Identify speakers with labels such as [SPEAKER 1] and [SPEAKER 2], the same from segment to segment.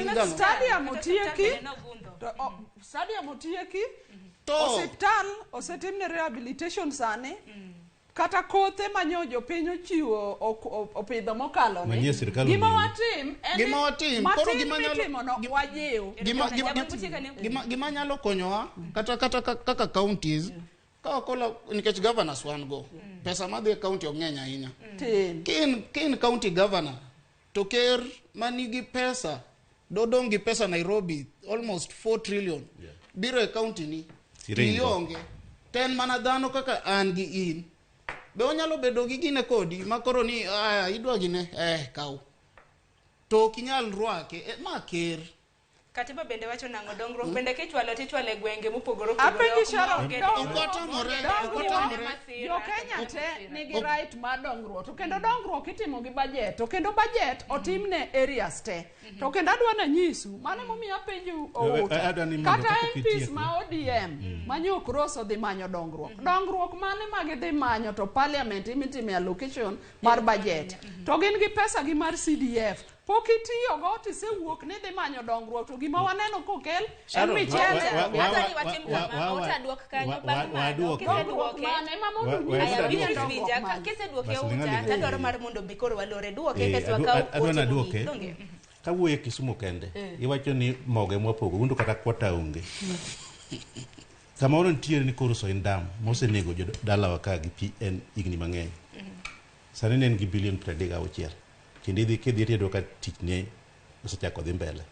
[SPEAKER 1] Stadium
[SPEAKER 2] Kata
[SPEAKER 1] otieki.
[SPEAKER 2] osiptal bende nogundho.
[SPEAKER 1] To, stadium otieki.
[SPEAKER 3] To.
[SPEAKER 1] Osiptal osetimne rehabilitation sani. Kata kothe manyo jopiny ochiwo opidho mokalo ni.
[SPEAKER 4] Manyie sirkal
[SPEAKER 1] Gima
[SPEAKER 4] onyiewo.
[SPEAKER 1] watim en ni
[SPEAKER 3] Gima watim, koro
[SPEAKER 1] matin
[SPEAKER 3] gima nyalo-
[SPEAKER 1] mitimo no wajiw.
[SPEAKER 3] Gima nyalo konyowa kata kaka counties ka ok nikech governors wan go, pesa madhi e county ok ng'eny ahinya.
[SPEAKER 1] Tin.
[SPEAKER 3] Kin county governor to ker manigi pesa dodong' gi pesa Nairobi almost 4 trillion biro e county ni
[SPEAKER 4] Siringo.
[SPEAKER 3] ionge to en mana dhano kaka an gi in be onyalo bedo gi gine kodi ma koro ni aya idwa gine kaw to ok inyal rwake ma ker.
[SPEAKER 2] Katiba bende wacho nang'o? Dongruok bende kichwalo tichwalo e gwenge mopogore opogore.
[SPEAKER 1] Apenji
[SPEAKER 2] Ok
[SPEAKER 1] Sharon,
[SPEAKER 2] maonge
[SPEAKER 1] dongruok-
[SPEAKER 3] Ok watamore, ok
[SPEAKER 1] dongruok-
[SPEAKER 3] watamore.
[SPEAKER 1] Jo Kenya te nigi right mar dongruok to kendo dongruok itimo gi budget to kendo budget otimne areas te to kendo adwa nanyisu mano emomiyo apenjo Outa
[SPEAKER 4] Adwa ni mondo
[SPEAKER 1] kata
[SPEAKER 4] kapok
[SPEAKER 1] MPs
[SPEAKER 4] itieko.
[SPEAKER 1] ma ODM manyo cross odhi manyo dongruok dongruok mane ma gidhi manyo to parliament imitime allocation mar budget to gin gi pesa gi mar CDF pok itiyogo tisewuok ni dhi manyo dongruok to gima waneno kokel en
[SPEAKER 4] Sharon,
[SPEAKER 1] michele
[SPEAKER 2] Hata ni watim kama, Outa duok kanyo, bang' mano,
[SPEAKER 4] waduoke.
[SPEAKER 1] Dongruok
[SPEAKER 2] kiseduoke.
[SPEAKER 1] mane ma mondo
[SPEAKER 4] Wa-
[SPEAKER 1] nyis
[SPEAKER 2] Aya,
[SPEAKER 4] wa-
[SPEAKER 1] ni
[SPEAKER 2] winja,
[SPEAKER 1] dongruok
[SPEAKER 2] winja,
[SPEAKER 1] mane.
[SPEAKER 2] kiseduoke
[SPEAKER 4] Bas,
[SPEAKER 2] Outa,
[SPEAKER 4] ling'ali.
[SPEAKER 2] tadwaro mar mondo bi koro walore. Duoke kasto wakaw
[SPEAKER 4] Adwa
[SPEAKER 2] ote
[SPEAKER 4] naduoke.
[SPEAKER 2] mogik. Donge?
[SPEAKER 4] Kawuoyo e Kisumu kende, iwacho ni mogo ema wapogo, unto kata kwata onge. Kamoro nitiere ni koro Soin Dam mosenego jodalawa ka gi pi en higni mang'eny. Sani ne en gi bilion 36. Kendo idhi kidhi tiyudo ka tich ne osechako dhi mbele.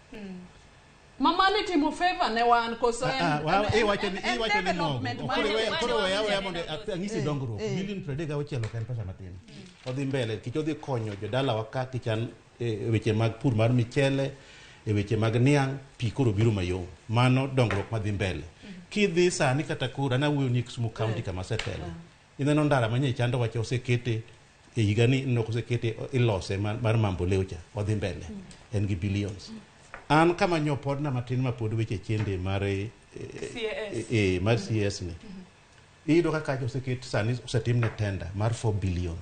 [SPEAKER 1] Mama ni timo favor ne wan koso en
[SPEAKER 4] Iwacho ni iwacho ni mogo.
[SPEAKER 1] development
[SPEAKER 4] Koro
[SPEAKER 1] mane
[SPEAKER 4] koro weya weya mondo anyisi dongruok. Bilion 36 ok en pesa matin. Odhi mbele kich odhi konyo jodalawa ka kichan e weche mag pur mar michele, e weche mag niang', pi koro biro mayom. Mano dongruok madhi mbele. Kidhi sani kata koro an awuoyo ni Kisumu County kama asetelo. Ineno ndara manye chando wacho osekete e higani ineno kosekete ilose mar Mamboleo cha odhi mbele. En gi billions. An kama nyo podna matin ma pod weche chende mar
[SPEAKER 2] CAS.
[SPEAKER 4] Mar CS ni. Iyudo ka kacha oseket sani osetimne tender mar 4 billion.